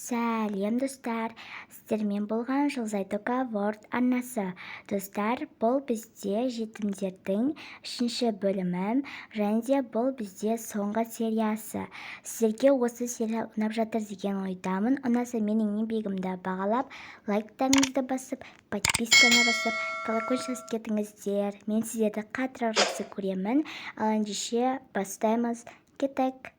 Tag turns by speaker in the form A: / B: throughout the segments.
A: Сәлем, достар! Сіздермен болған Жұлдызай World арнасы. Достар, бұл бізде жетімдердің үшінші бөлімі және де бұл бізде соңғы сериясы. Сіздерге осы серия ұнап жатыр деген ойдамын. Ұнаса, менің еңбегімді бағалап, лайктарыңызды басып, подписканы басып, колокольчик басып кетіңіздер. Мен сіздерді қаттырақ жақсы көремін. Ал ендеше бастаймыз, кеттік!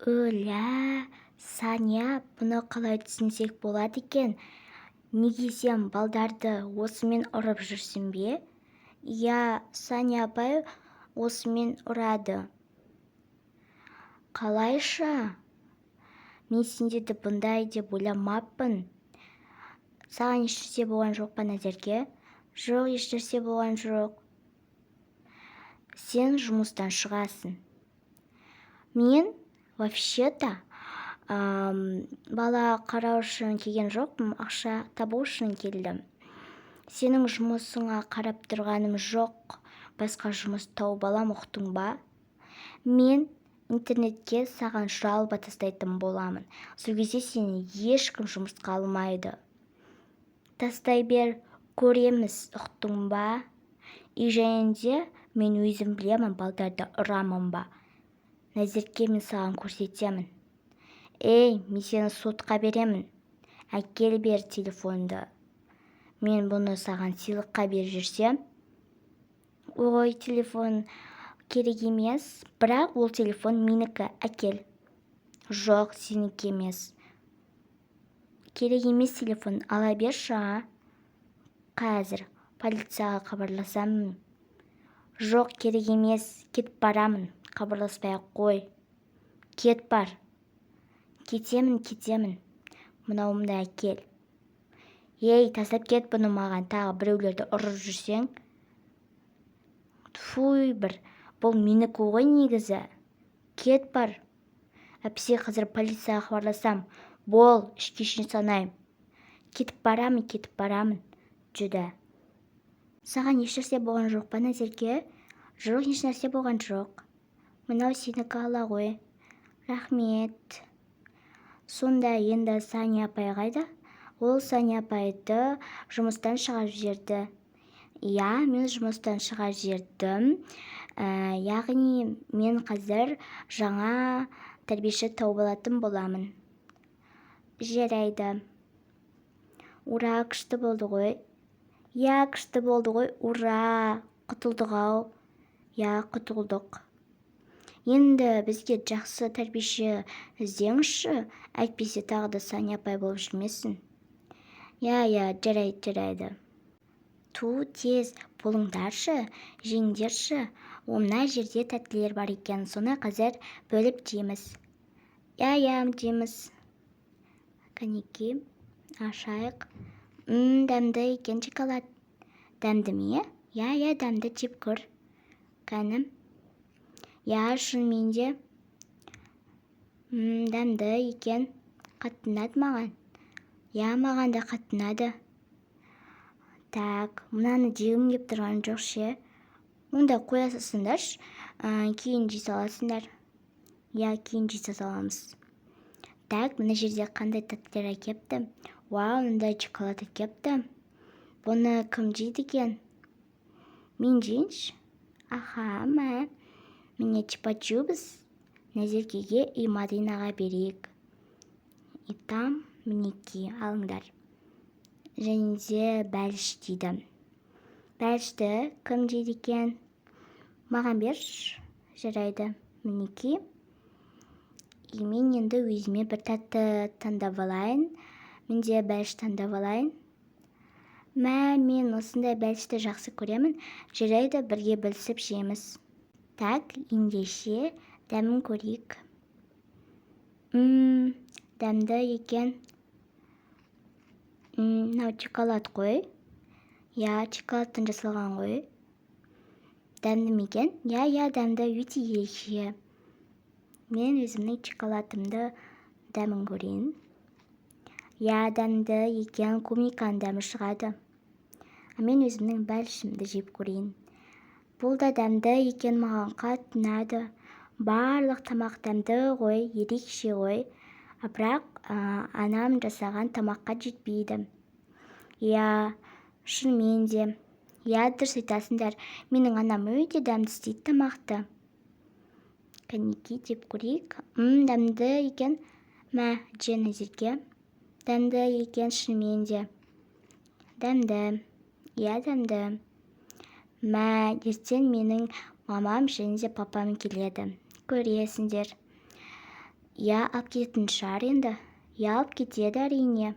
A: Өлә, Саня, бұны қалай түсінсек болады екен? Неге сен балдарды осымен ұрып жүрсің бе? Иә, Саня апай осымен ұрады. Қалайша? Мен сендерді бұндай деп ойламаппын. Саған ешнәрсе болған жоқ па, Назерке? Жоқ, ешнәрсе болған жоқ. Сен жұмыстан шығасың. Мен вообще-то бала қарау үшін келген жоқпын, ақша табу үшін келдім. Сенің жұмысыңа қарап тұрғаным жоқ, басқа жұмыс тауып алам, ұқтың ба? Мен интернетке саған жалоба тастайтын боламын, сол кезде сені ешкім жұмысқа алмайды. Тастай бер, көреміз, ұқтың ба? И және де мен өзім білемін, балдарды ұрамын ба. Назерке, мен саған көрсетемін. Ей, мен сені сотқа беремін. Әкел бер телефонды. Мен бұны саған сыйлыққа беріп жүрсем. Ой, телефон керек емес, бірақ ол телефон менікі, әкел. Жоқ, сенікі емес. Керек емес телефон, ала берші. А, қазір полицияға хабарласамын. Жоқ, керек емес, кетіп барамын. Хабарласпай ақ қой. Кет бар. Кетемін, кетемін. Мынауымды әкел. Ей, тастап кет бұны маған. Тағы біреулерді ұрып жүрсең. Фуй, бір бұл менікі ғой негізі. Кет бар, әпсе, қазір полицияға хабарласам. Бол, үшке шейін санаймын. Кетіп барамын, кетіп барамын. Жүдә, саған ешнәрсе болған жоқ па, Назерке? Жоқ, ешнәрсе болған жоқ. Мынау сенікі, ала ғой. Рахмет. Сонда енді Саня апай қайда? Ол Саня апайды жұмыстан шығарып жіберді. Иә, мен жұмыстан шығарып жібердім. Яғни мен қазір жаңа тәрбиеші тауып алатын боламын. Жарайды. Ура, күшті болды ғой! Иә, күшті болды ғой! Ура, құтылдық ау! Иә, құтылдық. Енді бізге жақсы тәрбиеші іздеңізші, әйтпесе тағы да Саня апай болып жүрмесін. Иә, жарайды, жарайды. Ту, тез болыңдаршы, жеңдерші. Мына жерде тәттілер бар екен, соны қазір бөліп жейміз. Иә, жейміз. Кәнекей, ашайық. Дәмді екен шоколад. Дәмді ме? Иә, дәмді, жеп көр. Кәні. Иә, шынымен де дәмді екен. Қатты ұнады маған. Иә, маған да қатты ұнады. Так, мынаны жегім келіп тұрған жоқ ше. Онда қоя салсаңдаршы, кейін жей саласыңдар. Иә, кейін жей саламыз. Так, мына жерде қандай тәттілер әкепті? Вау, мындай шоколад әкепті. Бұны кім жейді екен? Мен жейінші. Аха, мә. Міне, чупа-чупс Назеркеге и Маринаға берейік. И там, мінекей, алыңдар. Және де бәліш дейді. Бәлішті кім жейді екен? Маған берші. Жарайды, мінекей. И мен енді өзіме бір тәтті таңдап алайын. Мен де бәліш таңдап алайын. Мә, мен осындай бәлішті жақсы көремін. Жарайды, бірге бөлісіп жейміз. Так, ендеше дәмін көрейік. Дәмді екен. Мынау шоколад қой. Иә, шоколадтан жасалған ғой. Дәмді ме екен? Иә, дәмді, өте ерекше. Мен өзімнің шоколадымды дәмін көрейін. Иә, дәмді екен, клубниканың дәмі шығады. А мен өзімнің бәлішімді жеп көрейін. Бұл да дәмді екен, маған қатты ұнады. Барлық тамақ дәмді ғой, ерекше ғой. Бірақ анам жасаған тамаққа жетпейді. Иә, шынымен де. Иә, дұрыс айтасыңдар. Менің анам өте дәмді істейді тамақты. Кәнекей, жеп көрейік. Дәмді екен. Мә, же, Назерке. Дәмді екен шынымен де. Дәмді. Иә, дәмді. Мә, ертең менің мамам және де папам келеді. Көресіңдер. Иә, алып кететін шығар енді. Иә, алып кетеді, әрине.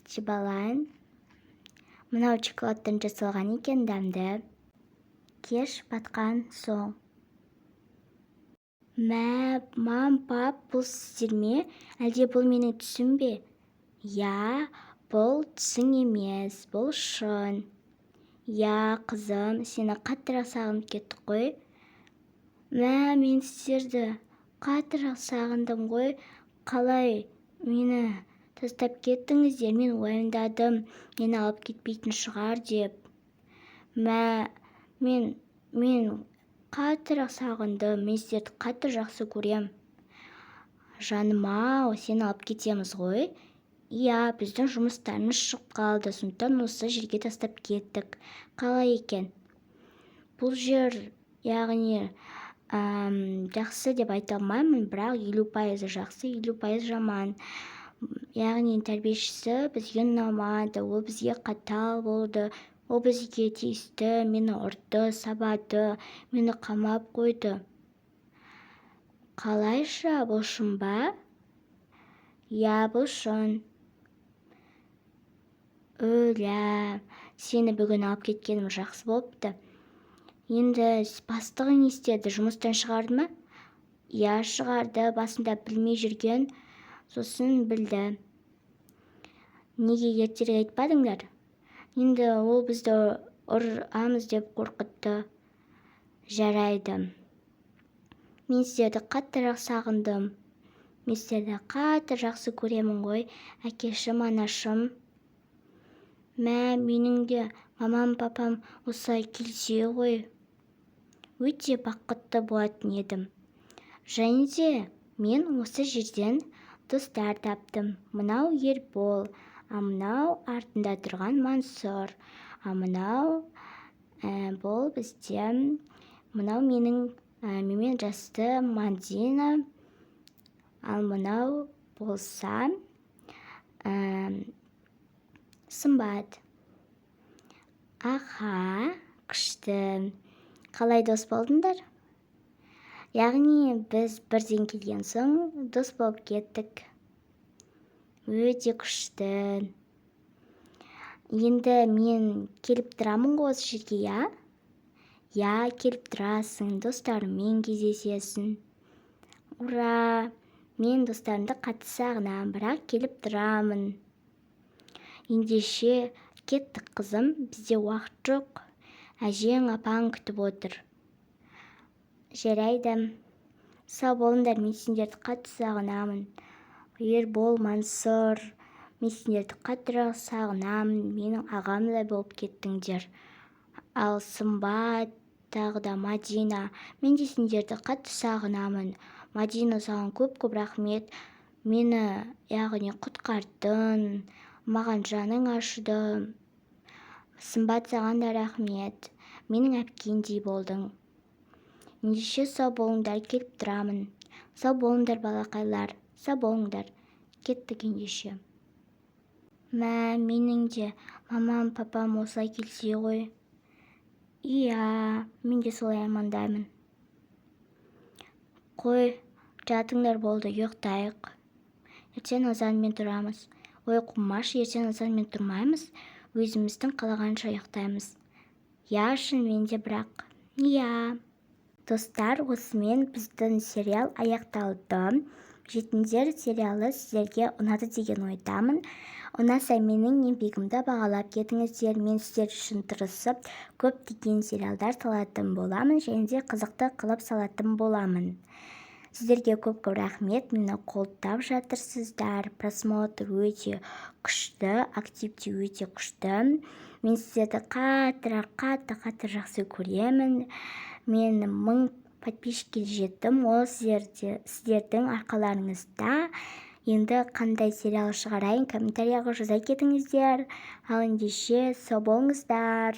A: Жеп алайын. Мынау шоколадтан жасалған екен, дәмді. Кеш батқан соң. Мә, мам, пап, бұл сіздер ме? Әлде бұл менің түсім бе? Иә, бұл түсің емес, бұл шын. Иә, қызым, сені қаттырақ сағынып кеттік қой. Мә, мен сіздерді қаттырақ сағындым ғой. Қалай мені тастап кеттіңіздер? Мен уайымдадым, мені алып кетпейтін шығар деп. Мә, мен қаттырақ сағындым, мен сіздерді қатты жақсы көрем. Жаным-ау, сені алып кетеміз ғой. Иә, біздің жұмыстарымыз шығып қалды, сондықтан осы жерге тастап кеттік. Қалай екен бұл жер? Яғни жақсы деп айта алмаймын, бірақ 50%-ы жақсы, 50% жаман. Яғни тәрбиешісі бізге ұнамады, ол бізге қатал болды, ол бізге тиісті, мені ұрды, сабады, мені қамап қойды. Қалайша, бұл шын ба? Иә, бұл шын. Өлә, сені бүгін алып кеткенім жақсы болыпты. Енді бастығың не істеді, жұмыстан шығарды ма? Иә, шығарды. Басында білмей жүрген, сосын білді. Неге ертерек айтпадыңдар? Енді ол бізді ұрамыз деп қорқытты. Жарайды, мен сіздерді қаттырақ сағындым. Мен сіздерді қатты жақсы көремін ғой, әкешім, анашым. Мә, менің де мамам, папам осылай келсе ғой, өте бақытты болатын едім. Және де мен осы жерден достар таптым. Мынау Ербол, а мынау артында тұрған Мансұр, а мынау бұл бізде мынау менің менімен жасты Мадина, ал мынау болса Сымбат. Аха, күшті. Қалай дос болдыңдар? Яғни біз бірден келген соң дос болып кеттік. Өте күшті. Енді мен келіп тұрамын ғой осы жерге, иә? Иә, келіп тұрасың, достарыңмен кездесесің. Ура! Мен достарымды қатты сағынамын, бірақ келіп тұрамын. Ендеше кеттік, қызым, бізде уақыт жоқ. Әжең, апаң күтіп отыр. Жарайды. Сау болыңдар, мен сендерді қатты сағынамын. Ербол, Мансұр, мен сендерді қаттырақ сағынамын, менің ағамдай болып кеттіңдер. Ал Сымбат, тағы да Мадина, мен де сендерді қатты сағынамын. Мадина, саған көп-көп рахмет. Мені, яғни, құтқардың, маған жаның ашыды. Сымбат, саған да рахмет, менің әпкемдей болдың. Ендеше сау болыңдар, келіп тұрамын. Сау болыңдар, балақайлар, сау болыңдар. Кеттік ендеше. Мә, менің де мамам, папам осылай келсе ғой. Иә, мен де солай армандаймын. Қой, жатыңдар, болды, ұйықтайық. Ертең азанмен тұрамыз. Ой, қумашы, ертең азанмен тұрмаймыз, өзіміздің қалағанша ұйықтаймыз. Иә, шынымен де, бірақ. Иә. Достар, осымен біздің сериал аяқталды. Жетімдер сериалы сіздерге ұнады деген ойдамын. Ұнаса, менің еңбегімді бағалап кетіңіздер. Мен сіздер үшін тырысып, көптеген сериалдар салатын боламын және де қызықты қылып салатын боламын. Сіздерге көп-көп рахмет, мені қолдап жатырсыздар. Просмотр өте күшті, актив те өте күшті. Мен сіздерді қаттырақ, қатты қатты жақсы көремін. Мен 1000 Подписчикке жеттім, ол сіздердің арқаларыңызда. Енді қандай сериал шығарайын, комментарияға жаза кетіңіздер. Ал ендеше, сау болыңыздар.